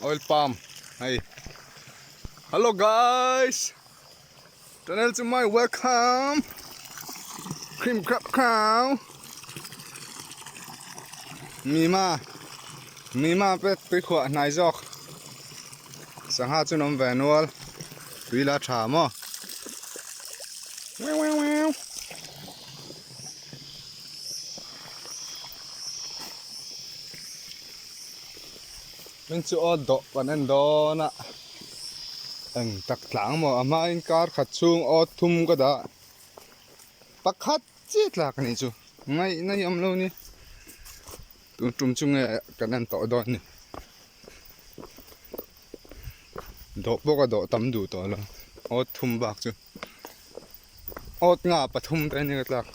Oil palm hei. Hello guys. Channel chu my welcome. Cream crab crown. Mima. Mima pe tui khuah hnai zawk. Sangha chu an awm ve nual. Tui la tha maw. Wow wow wow. Min chu aw dawh kan en dawn a, eng tak tlang maw a hmain kar khat chhung aw thum ka dah pakhat chiah tlak a nih chu ngaihna hi a awm lo ni tun tum chu nge kan en tawh dawn ni dawh pawh ka dawh tam duh tawh lo aw thum bak chu. Awt nga pathum te ania ka tlak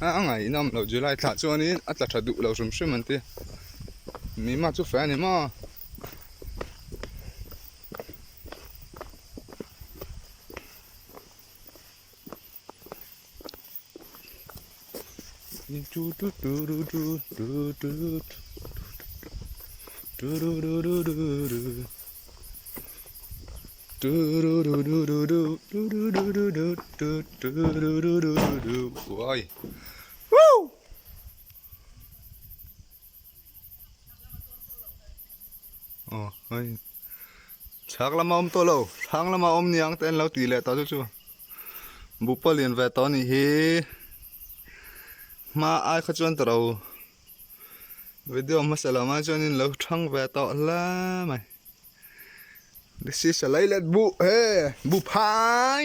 a a ngaihnawm loh July thlah chuanin a tla tha duh lo hrim hrim an ti mima chu fe a ni maw. Ui. Woo! Ờ, hei. Chhak lama awm tawh lo, thlang lama awm niang te an lo tih leh tawh chu chu. Buk pawh lian ve tawh a nih hi. Hma ai kha chuan tawh lo. Video hmasa lamah chuanin lo thang ve tawh hle mai. This is a leilet buh he bu phai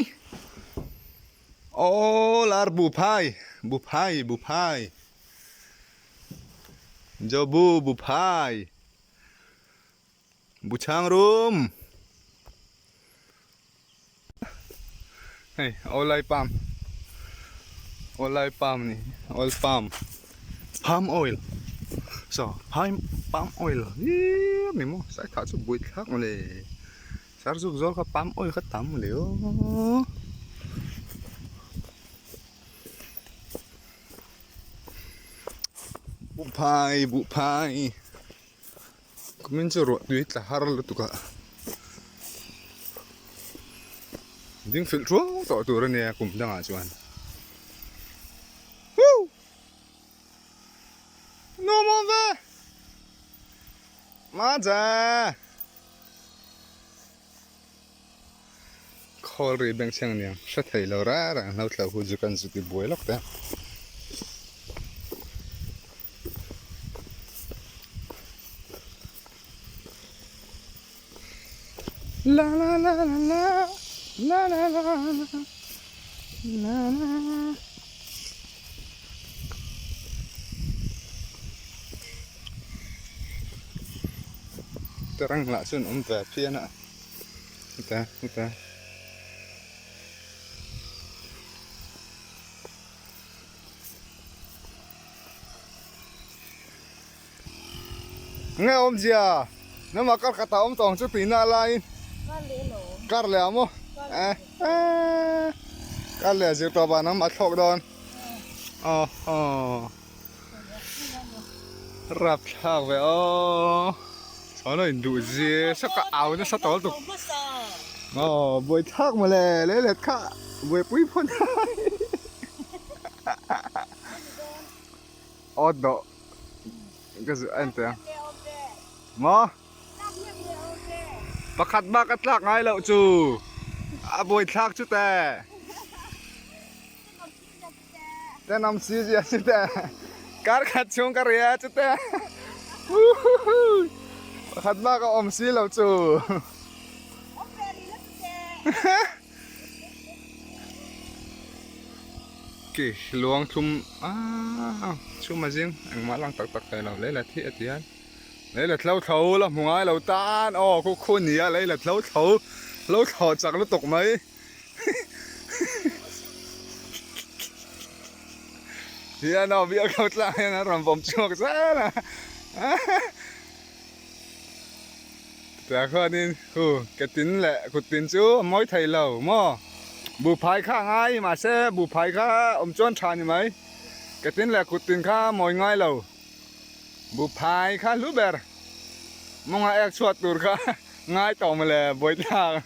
all are bu phai bu phai bu phai jo bu bu phai bu chhang rum hei olai palm olai palm ni oil palm palm oil saw palm palm oil hii ni maw sai thah chu buai thlak mawle sar zuk zawk kha palm oil kha tam mawle aw. Buhphai buhphai kumin chu ruah tui tla har lutuk a ding filh thuau tawh tur a nia kum dangah chuan woo nuam awm ve maza khawl ri bengchheng aniang hre thei lo reng reng hlo thlo hu chu kan zu ti buai lawk te. La la la la la la la la la la Terang lah chuan awm ve phian a heta heta nge awmzia nama kar khat ah awm tawng chu tihna laiin kar leh ah maw eh eh kar leh zir tawp ah nama thlawk dawn aw aw rapthlak ve aw chhuan a induh zir sa ka au nasa tawh lutuk aw buaithlak mawle lei let kha buaipui phawt aw dawh ka zu en teh ang maw pakhat bak a tlak ngai loh chu a buaithlak chu teh. Tenawm si zia chu te kar khat chhung ka ria chu te pakhat bak a awm si lo chu ki luang thlum ah chhum a zing engmah lang tak tak thei lo lei la thi a ti hian lei la thlo thlo la hmu ngai lo tan aw khu khu nia lei la thlo thlo lo thlawh chak lutuk mai. Hian aw biak ho tlang hian an rawn vawm chhuak zel a tah khuanin hu ke tin leh kut tin chu a mawi thei lo maw buhphai kha a ngai mahse buhphai kha awm chuan tha ni mai ke tin leh kut tin kha a mawi ngai lo buhphai kha hlu ber. Mawnga ek chhuat tur kha ngai tawh mawle buaithlak.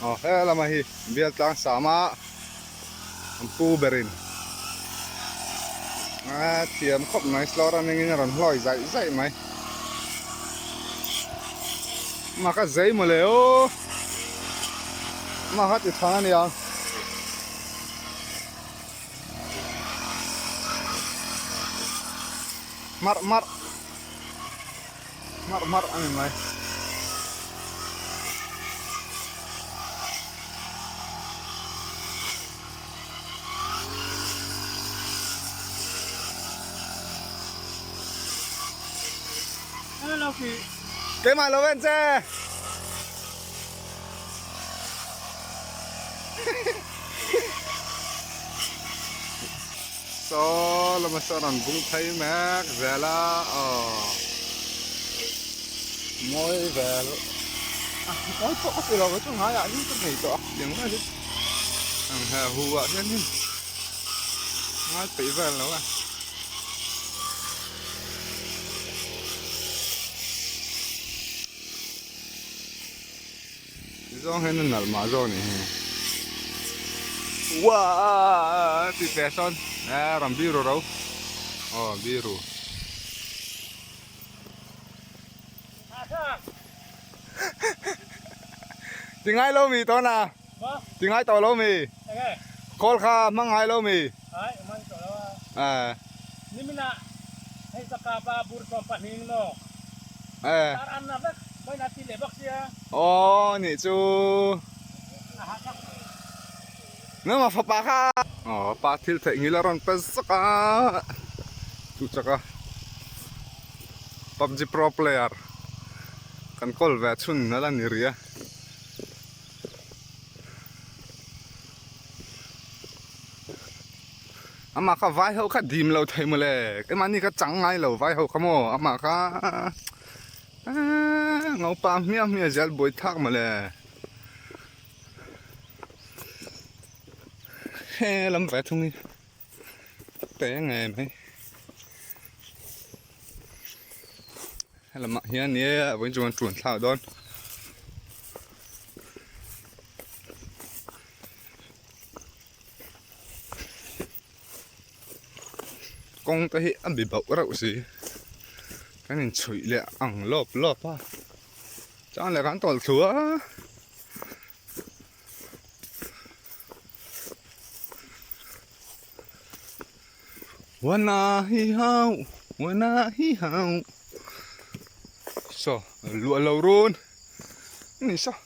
Aw he lama hi bial tlang sama an pu berin a thiam khawp mai slow running in a rawn hlawi zaih zaih mai. Amah kha zei mawle aw amah kha ti thang ania. Marh marh marh marh a ni mai. Keimah lo en che. Saw lama saw rawn bung phei mek zel a aw mawi vel a mawi pawh ka ti lo chu ngaiah hi ka nei tawh a tiang mai hi ang he hu ah hianin ngai peih vel lo a. Zawng hian a nalh mah zawk nih hi. Uaaa ti teh sawn eh rawn biru ro aw biru. Ti ngai lo mi tawh na ti ngai tawh lo mi khawl kha hmang ngai lo mi. Eh. Eh. Aw nih chu. Nangmah fapa kha. Aw pa thil theih ngil a rawn pe zak a. Chu chak a. PUBG pro player kan kawl ve chhun a la ni rih a. Amah kha vai ho kha dim lo thei mawle keimahni kha chang ngai lo vai ho kha maw amah kha eee ngopa hmiah hmiah zel buai thlak mawle he lam ve thung hi te ngei mai helamah hian ni e vawiin chu kan ṭuan thlak dawn. Kawng te hi a bi bauh reuh si kan inchhuih leh ang lawp lawp a chuan leh kan tawlh thlu a. Wana hi hau wana hi hau saw luah lo run ni saw.